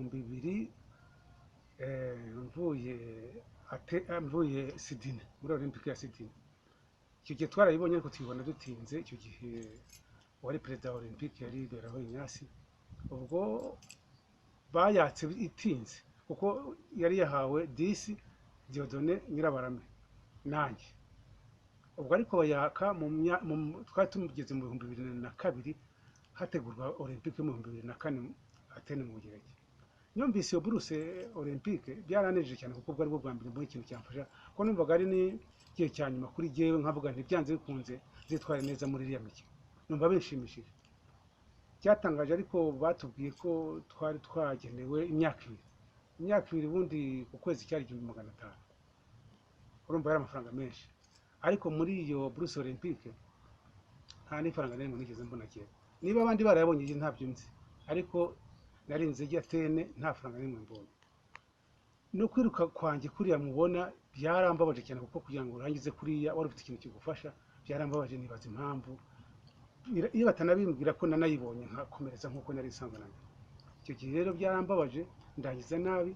2000, mvuye mvuye Sydney, muri Olympique ya Sydney. Icyo gihe twarayibonye, ariko tuyibona dutinze. Icyo gihe uwari perezida wa Olympique yari Beraho Ignace. Ubwo bayatse itinze, kuko yari yahawe Disi Dieudonné Nyirabarame nanjye ubwo, ariko bayaka twari tumugeze mu 2002, hategurwa Olympique mu 2004, Athènes mu Bugereki. Numvise iyo buruse olympique byaranejeje cyane, kuko bwari bwo bwa mbere mbonye ikintu cyamfasha, kuko numvaga ari n'igihe cya nyuma kuri jyewe, nkavuga nti byanze bikunze nzitware neza muri iriya mikino. Numva binshimishije. Cyatangaje ariko, batubwiye ko twari twagenewe imyaka 2. Imyaka 2 ubundi ku kwezi cyari 1500. Urumva yari amafaranga menshi, ariko muri iyo buruse olympique nta n'ifaranga na rimwe nigeze mbona kera. Niba abandi barayabonye, njye ntabyo nzi, ariko narinze njya Athènes nta faranga na rimwe mbonye. No kwiruka kwanjye kuriya mubona byarambabaje cyane, kuko kugira ngo urangize kuriya wari ufite ikintu kigufasha, byarambabaje, nibaza impamvu. Iyo batanabimbwira ko nanayibonye, nkakomereza nk'uko nari nsanzwe na mbere. Icyo gihe rero byarambabaje, ndangiza nabi.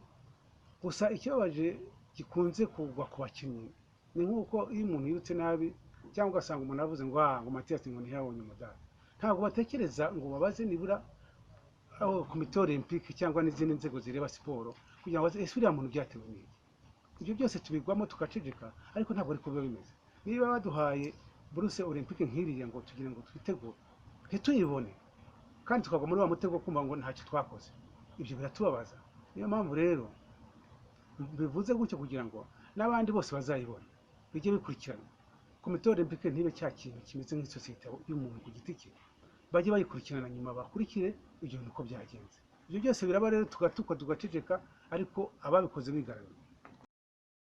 Gusa ikibabaje gikunze kugwa ku bakinnyi ni nk'uko iyo umuntu yirutse nabi, cyangwa ugasanga umuntu avuze ngo ah, ngo Mathias ngo ntiyabonye umudari, ntabwo batekereza ngo babaze nibura aho komite olympique cyangwa n'izindi nzego zireba siporo, kugira ngo baze: ese uriya muntu byatewe n'iki? Ibyo byose tubigwamo tukaceceka, ariko ntabwo ariko biba bimeze. Niba baduhaye buruse olympique nk'iriya ngo tugire ngo twitegure, ntituyibone, kandi tukagwa muri wa mutego wo kumva ngo ntacyo twakoze, ibyo biratubabaza. Niyo mpamvu rero bivuze gutyo, kugira ngo n'abandi bose bazayibona bijye bikurikirana. Komite olympique ntibe cya kintu kimeze nk'isosiyete y'umuntu ku giti cye, bajye bayikurikirana, nyuma bakurikire ibyo bintu uko byagenze. Ibyo byose biraba rero, tugatukwa, tugaceceka, ariko ababikoze bigaramiye.